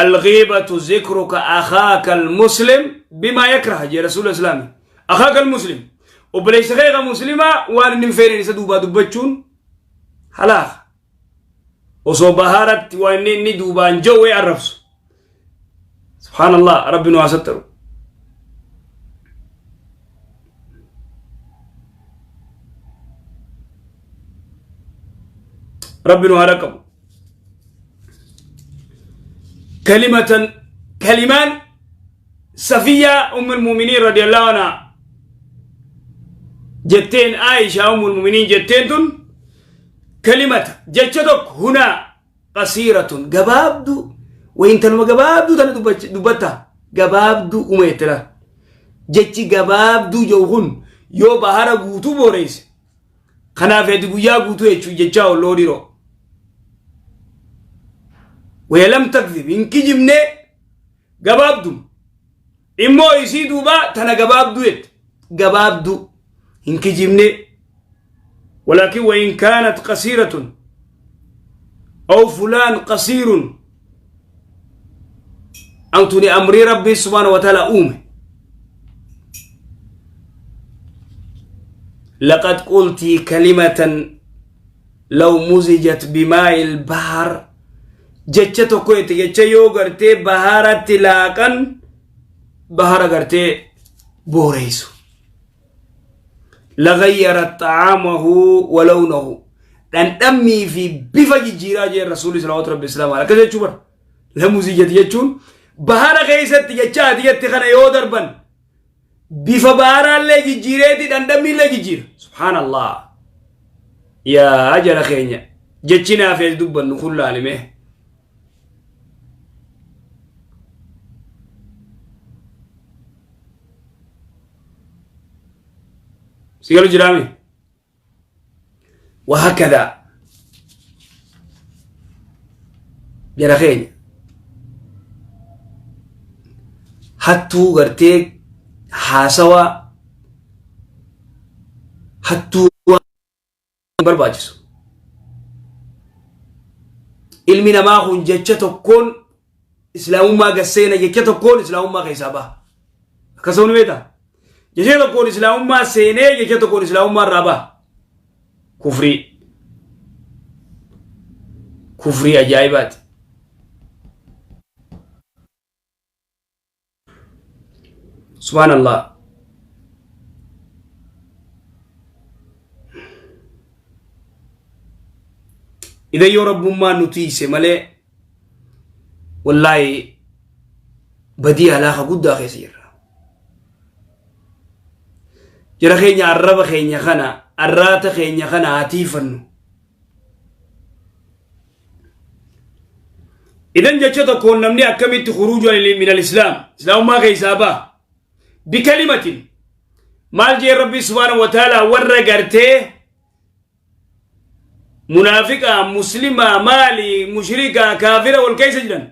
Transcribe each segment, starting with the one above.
Alghiibatu zikruka akhaaka almuslim bimaa yakraha jee rasuula islaami. Akhaaka almuslim. Obboleessa kee ka muslimaa waan inni hin feeneen isa duubaa dubbachuun halaaka. Osoo bahaaratti waan inni duubaan jawwee arrabsu. Subhaanallah, rabbi nu haa sattaru. Rabbi nu haa dhaqqabu. Kalimatan kalimaan Safiyaa ummul muuminiin radiyallahu anha jetteen, Aishaa ummul muuminiin jetteen tun, kalimata jecha tokko hunaa qasiiratun gabaabduu wayintaluma gabaabduu tana dubbatta gabaabduu uma jette laal. Jechi gabaabduu jedhu kun yoo bahara guutuu booreesse, kanaaf ati guyyaa guutuu jechuu jechaa olloo dhiroo waya lam takzib hin kijibnee gabaabdum immoo isii duubaa tana gabaabduu jette gabaabduu hin kijibnee. Walaakin wain kaanat qasiiratun aw fulaan qasiirun antuni amrii rabbii subhaana wa taala uume laqad qultii kalimatan law muzijat bimaa'i lbahar jecha tokko jette, jecha yoo gartee baharatti laaqan bahara gartee booreysu, lagayyarat xacaamahu wa lawnahu dhandhammii fi bifa jijjiiraa jeen rasuulli salawaatu rabbi islaam akkas jechuu bara. Lamuzijat jechuun bahara keessatti jecha ati jette kana yoo darban bifa baharaallee jijjiireeti dhandhammiillee jijjiira. Subhaanallah, yaa jara keenya, jechi naafees dubbannu kun laalime. Si galu jiraami wahakada jara keenya hattuu gartee haasawaa hattuu hin barbaachisu. Ilmi namaa kun jecha tokkoon islaamummaa gasseena, jecha tokkoon islaamummaa keessaa baha. Akkasuma ni beektaa? Jecha tokkoon islaamummaa seenee jecha tokkoon islaamummaa irraa baha. Kufrii. Kufrii ajaa'ibaati. Subhaanallah. Idan yoo rabbummaan nu tiise malee, wallaahi badii halaaka guddaa keessa jirra. Jara keenya, arraba keenya kana, arraata keenya kana haa tiifannu. Idan jecha tokkoon namni akkamitti khuruuju min al-islaam, islaamummaa keessaa ba'a? Bikalimatin maal jee rabbi subhaanahu wa ta'ala warra gartee munaafiqaa, muslimaa, maali, mushrikaa, kaafira wal keessa jiran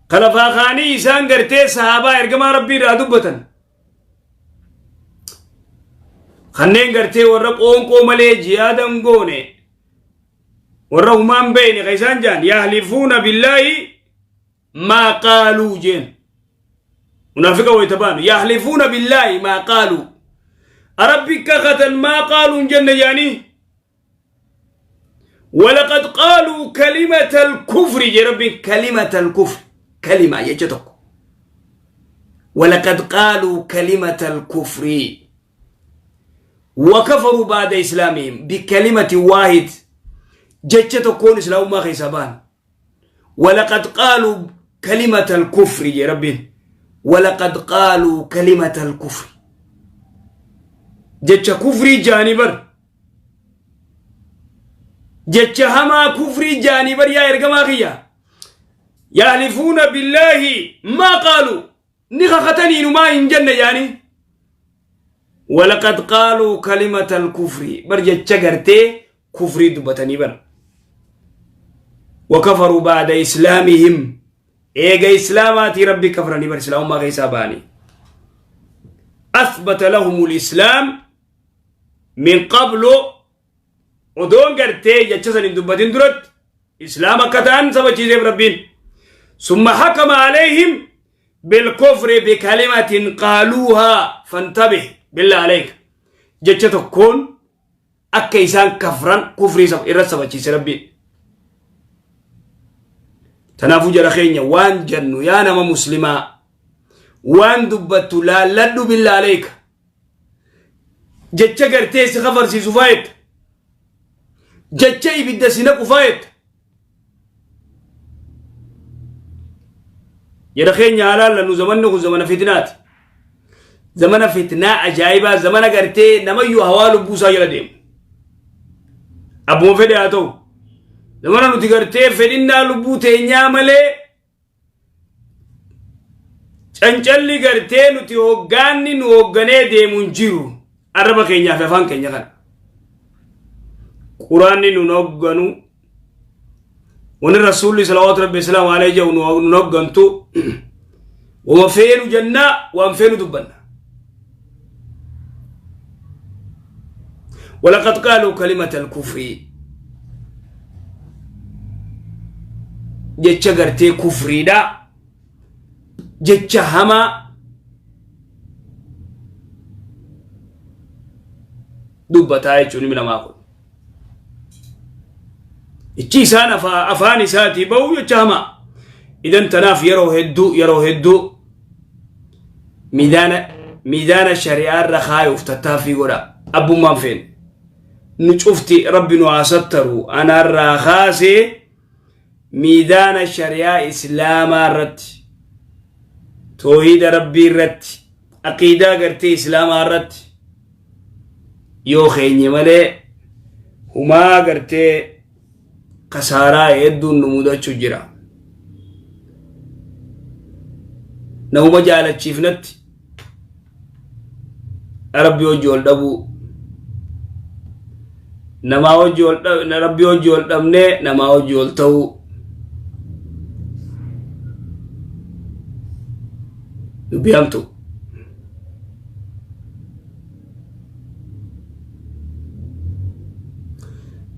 kalafaa kaanii isaan gartee sahaabaa ergamaa rabbii irraa dubbatan, kanneen gartee warra qoonqoo malee jihaadan goone, warra humaan beeyne ka isaan jaan, yahlifuuna billaahi maa qaaluu jeen. Munaafiqa wayta baanu yahlifuuna billaahi maa qaaluu, rabbi kakatan, maa qaaluu hin jenne jaanii. ولقد قالوا كلمة الكفر يا ربي، كلمة الكفر، كلمة يجتك. ولقد قالوا كلمة الكفر وكفروا بعد إسلامهم بكلمة واحد، جتة كون إسلام ما خيسابان. ولقد قالوا كلمة الكفر يا ربي، ولقد قالوا كلمة الكفر، جتة كفري جانبر، jecha hamaa kufrii jaanii bar. Yaa ergamaa kiyya, yahlifuuna billaahi maa qaaluu, ni kakatanii numaa hin jenne jaanii. Walaqad qaaluu kalimata alkufri bar, jecha gartee kufrii dubbatanii bar. Wakafaruu ba'da islaamihim, eega islaamaatii rabbi kafranii bar, islaamummaa keessaa ba'anii. Athbata lahumul islaam min qablu, odoon gartee jecha san hin dubbatin duratti islaam akka ta'an sabachiiseef rabbiin. Summa hakama alayhim bilkufri bikalimatin qaaluuhaa fantabih billaa alayka. Jecha tokkoon akka isaan kafran kufrii irra sabachiise Rabbiin. Tanaafuu jara keenya waan jannu yaa nama muslimaa waan dubbattu laalladhu billaa alayka. Jecha gartee si kafarsiisu faayetta. Jecha ibidda si naqu faayetta. Jara keenya haa laallannu zamanni kun zamana fitnaati. Zamana fitnaa ajaa'ibaa zamana gartee namayyuu hawaa lubbuu isaa jala deemu. Abbuma fedhe haa ta'u. Zamana nuti gartee fedhinnaa lubbuu teenyaa malee cancalli gartee nuti hoggaanni nu hogganee deemu hin jiru. Arraba keenyaa fi afaan keenya kana. Quraanni nun hogganu wani rasuulli salawaatu rabbi islaamu alayhi jedhu nun hoggantu wama feenu jennaa waan feenu dubbanna. Walaqad qaaluu kalimata alkufrii jecha gartee kufriidha jecha hamaa dubbataa jechuun ilmi namaa kun. Ichi isaan afaan isaatii bahu jecha hamaa. Idan tanaaf yeroo hedduu yeroo hedduu miidaana shari'aa irra kaayuuf tattaaffii godha. Abbummaan feene. Nu cufti rabbi nu haa sattaru anaarraa kaasee miidaana shari'aa islaamaa irratti toohiida rabbii irratti aqiidaa gartee islaamaa irratti yoo keenye malee humaa gartee kasaaraa hedduun nu mudachuu jira. Namuma jaalachiifnatti rabbi hojii ol dhabuu namaa hojii ol rabbi hojii ol dhabnee namaa hojii ol ta'uu dubbii hamtuu.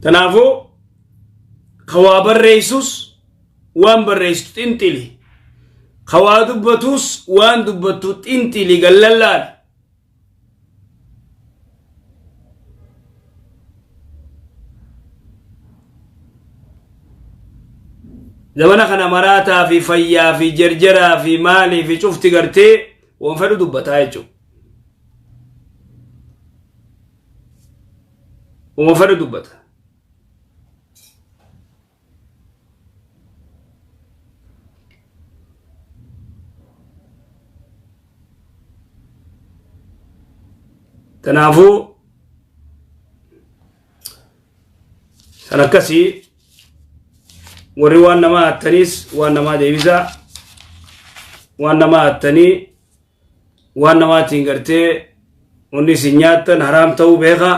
Kanaafuu ka waa barreessus waan barreessitu xinxili. Ka waa dubbatus waan dubbattu xinxili gallallaali. Zamana kana maraataa fi fayyaa fi jerjeraa fi maalii fi cufti gartee waan fedhu dubbataa jechuudha. Uma fedhu dubbata. Kanaafuu san akkasii warri waan namaa hattaniis waan namaa deebisaa waan namaa hattanii waan namaatiin gartee wanni isin nyaattan haraam ta'uu beekaa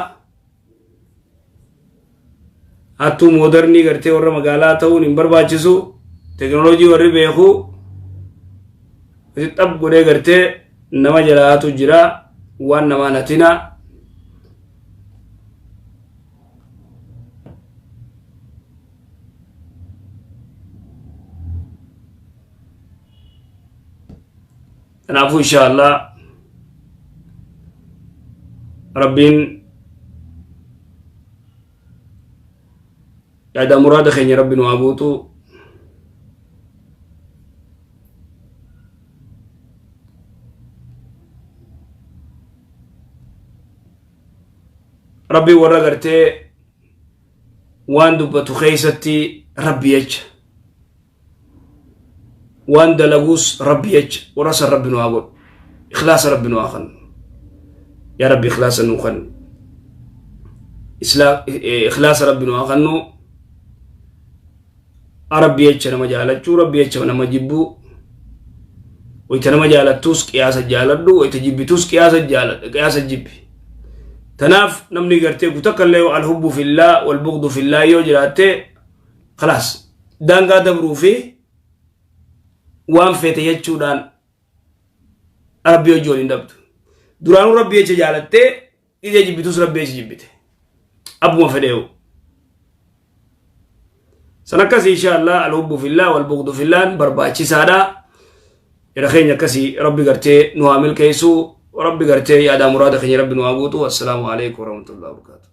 hattuu moodarnii gartee warra magaalaa ta'uun hin barbaachisu teknooloojii warri beeku itti xab godhee gartee nama jalaa hatu jira waan namaan hatinaa Kanaafuu insha Allah Rabbiin yaada muraada keenya Rabbi nu haa guutu. Rabbiin warra gartee waan dubbatu keessatti Rabbi jecha. Waan dalaguus Rabbi jecha warra san Rabbi nu haa godhu. Ikhlaasa Rabbi nu haa kennu. Yaa Rabbi ikhlaasa nuu kennu. Ikhlaasa Rabbi nu haa kennu. Rabbi jecha nama jaalachuu, Rabbi jecha nama jibbuu. Wayita nama jaalattuus qiyaasa jaaladhu, wayita jibbituus qiyaasa jaaladhu, qiyaasa jibbi. Tanaaf namni gartee kutakkallee alhubbu fillaa wal bughdu fillaa yoo jiraatte khalaas daangaa dabruu fi waan feete jechuudhaan rabbii hojii waliin dhabdu. Duraanuu rabbii jecha jaalattee ija jibbitus rabbii jecha jibbite. Abbuma fedheewu. San akkasii inshaallah alhubbu fillah wal bughdu fillaan barbaachisaadha. Jara keenya akkasii rabbi gartee nu haa milkeessu, rabbi gartee yaadaa muraada keenya rabbi nu haa guutu. Assalaamu alaikum warahmatullahi wabarakatuh.